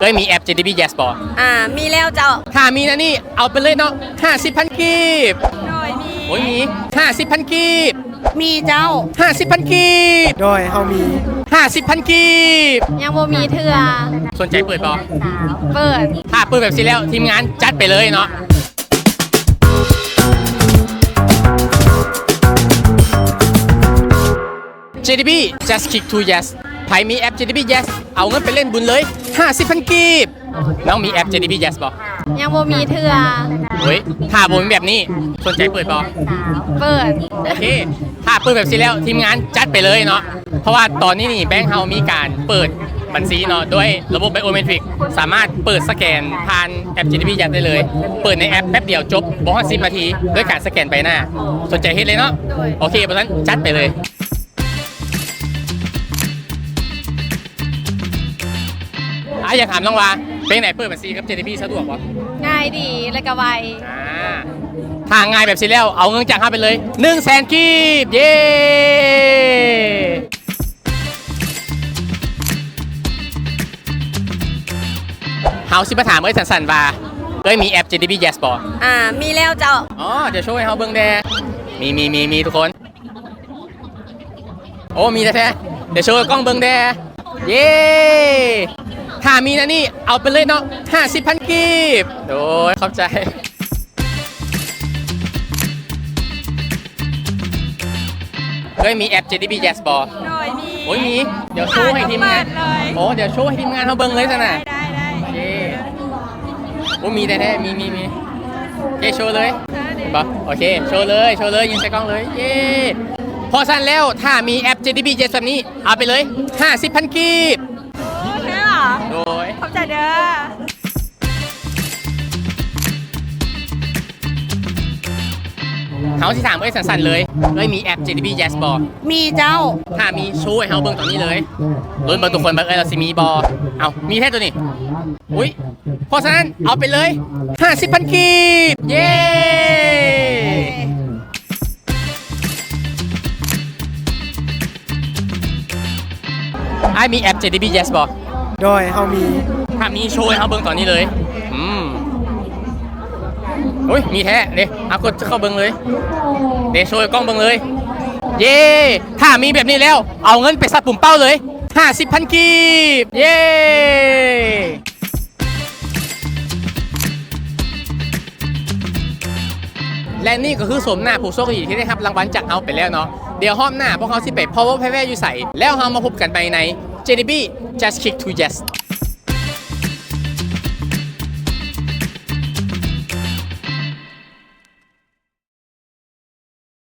ເອີຍ ມີແອັບ ເຈດີບີ Yes ບໍ່? ອ່າ ມີແລ້ວເຈົ້າ. ຖ້າມີນະນີ້ ເອົາໄປເລີຍເນາະ ຫ້າສິບພັນກີບ. ໂດຍ ມີ. ໂອ້ຍ ມີ ຫ້າສິບພັນກີບ. ມີເຈົ້າ. ຫ້າສິບພັນກີບ. ໂດຍ ເຮົາມີ ຫ້າສິບພັນກີບ. ຍັງບໍ່ມີເທື່ອ. ສົນໃຈເປີດບໍ່? ເປີດ. ຖ້າເປີດແບບຊີ້ແລ້ວ ທີມງານຈັດໄປເລີຍເນາະ. ເຈດີບີ just click to Yes. ໃຜມີແອັບ ເຈດີບີ Yes ເອົາເງິນໄປເລ່ນບຸນເລີຍ ຫ້າສິບພັນກີບ. ນ້ອງມີແອັບ ເຈດີບີ Yes ບໍ່? ຍັງບໍ່ມີເທື່ອ. ໂອ້ຍ ຖ້າບໍ່ມີແບບນີ້ ສົນໃຈເປີດບໍ່? ເປີດ. ໂອເຄ ຖ້າເປີດແບບຊີ້ແລ້ວ ທີມງານຈັດໄປເລີຍເນາະ. ເພາະວ່າຕອນນີ້ນີ້ ແບງເຮົາມີການເປີດບັນຊີເນາະ ດ້ວຍລະບົບ Biometric ສາມາດເປີດສະແກນຜ່ານແອັບ ເຈດີບີ Yes ໄດ້ເລີຍ. ເປີດໃນແອັບແປັບດຽວຈົບ ບໍ່ຮອດສິບນາທີ ດ້ວຍການສະແກນໃບໜ້າ. ສົນໃຈເຮັດເລີຍເນາະ? ໂອເຄ ເພາະສະນັ້ນຈັດໄປເລີຍ. ອ່າ ຢາກຖາມນ້ອງວ່າ ເປັນໃດ ເປີດບັນຊີກັບ ເຈດີບີ ສະດວກບໍ່? ງ່າຍດີ ແລະກະໄວ. ອ່າ ຖ້າງ່າຍແບບຊີ້ແລ້ວ ເອົາເງິນຈາກເຮົາໄປເລີຍ ໜຶ່ງແສນກີບ. ເຢ້ ເຮົາຊິມາຖາມເອີຍສັນໆວ່າ ເອີຍມີແອັບ ເຈດີບີ Yes ບໍ່? ອ່າ ມີແລ້ວເຈົ້າ. ອໍ ດຽວໂຊໃຫ້ເຮົາເບິ່ງແດ່. ມີ ມີ ມີ ມີ ທຸກຄົນ. ໂອ້ ມີແທ້ໆ. ດຽວໂຊໃຫ້ກ້ອງເບິ່ງແດ່. ເຢ້ ຖ້າມີນະນີ້ ເອົາໄປເລີຍເນາະ ຫ້າສິບພັນກີບ. ໂດຍ ຂອບໃຈ. ເອີຍ ມີແອັບ ເຈດີບີ Yes ບໍ່? ໂດຍ ມີ. ໂອ້ຍ ມີ. ດຽວໂຊໃຫ້ທີມງານ. ໂອ້ ດຽວໂຊໃຫ້ທີມງານເຮົາເບິ່ງເລີຍຊັ້ນນະ. ໄດ້ ໄດ້ ໄດ້. ໂອ້ ມີແທ້ໆ. ມີ ມີ ມີ. ເຈ ໂຊເລີຍ. ເອີ ນີ້ ເຫັນບໍ່? ໂອເຄ ໂຊເລີຍ ໂຊເລີຍ ຍິງໃສ່ກ້ອງເລີຍ. ເຢ້ ເພາະສະນັ້ນແລ້ວ ຖ້າມີແອັບ ເຈດີບີ Yes ແບບນີ້ ເອົາໄປເລີຍ ຫ້າສິບພັນກີບ. ໂອ້ ແທ້ຫວາ? ໂດຍ ຂອບໃຈເດີ. ເຮົາຊິຖາມເອີຍສັ້ນໆເລີຍ ເອີຍມີແອັບ ເຈດີບີ Yes ບໍ່? ມີເຈົ້າ. ຖ້າມີໂຊໃຫ້ເຮົາເບິ່ງຕອນນີ້ເລີຍ. ລຸ້ນເບິ່ງທຸກຄົນ ວ່າເອີຍລາວຊິມີບໍ່? ເອົ້າ ມີແທ້ໂຕນີ້. ອຸ້ຍ ເພາະສະນັ້ນເອົາໄປເລີຍ ຫ້າສິບພັນກີບ. ເຢ້ ອ້າຍມີແອັບ ເຈດີບີ Yes ບໍ່? ໂດຍ ເຮົາມີ. ຖ້າມີໂຊໃຫ້ເຮົາເບິ່ງຕອນນີ້ເລີຍ. ອືມ ໂອ້ຍ ມີແທ້ເດ້. ເອົາ ກົດເຂົ້າເບິ່ງເລີຍເດ້. ໂຊໃຫ້ກ້ອງເບິ່ງເລີຍ. ເຢ້ ຖ້າມີແບບນີ້ແລ້ວ ເອົາເງິນໄປຊັບປຸ້ມເປົ້າເລີຍ ຫ້າສິບພັນກີບ. ເຢ້ ແລະນີ້ກໍຄືໂສມໜ້າຜູ້ໂຊກດີທີ່ໄດ້ຮັບລາງວັນຈາກເຮົາໄປແລ້ວເນາະ. ດຽວຮອບໜ້າພວກເຮົາຊິໄປ Power Fair ຢູ່ໃສ ແລ້ວເຮົາມາພົບກັນໃໝ່ໃນ ເຈດີບີ Just Click to Yes.